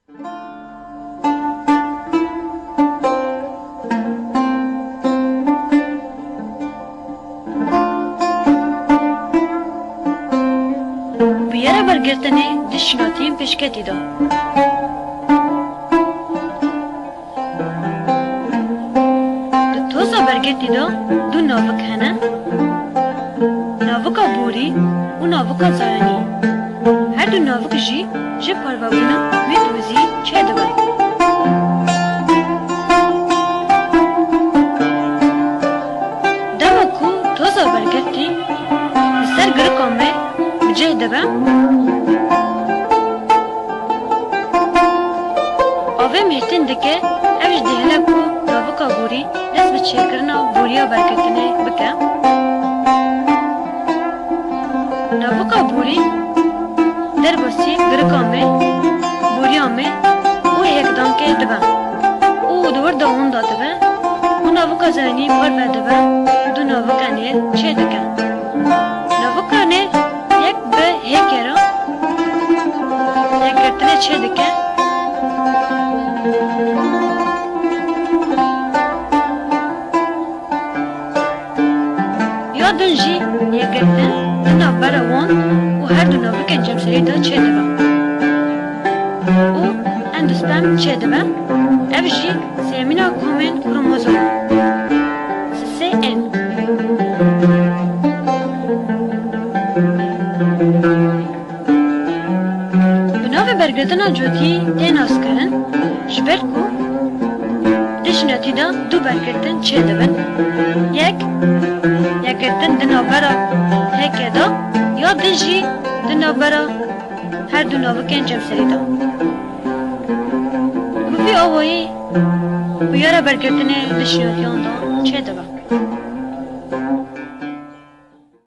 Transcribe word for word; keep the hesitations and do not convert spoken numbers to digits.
Bûyera bergirtinê di şînatiyên pêşketî de. Di toza bergirtî de du navik hene, navika borî û navika zayanî. Her du navik jî ji parvebûna wê dozî çêdibe. Dema ku toza bergirtî li ser girika me bi cih dibe, avê mehtin dike, ev jî dihêle ku navika borî dest bi çêkirina boriya bergirtinê bike. Navika borî derbasî girika me, boriya me û hêkdankê dibe û di wir de winda dibe û navika zayanî parve dibe, du navika nêr çêdike. Navika nêr yek bi hêkê re yekgirtinê çêdike. Ya din jî yekgirtin di navbera wan û her du navikên cemserî de çêdibe û endosperm çêdibe. Ev jî sêmîna komên kromozom, sisê N. Bi navê bergirtina cotî tê naskirin, ji ber ku di şînatî de du bergirtin çêdibin. Yek, yekgirtin di navbera hêkê de, ya din jî di navbera her du navikên cemserî de. Bi vî awayî bûyera bergirtinê di şînatiyan de çêdibe.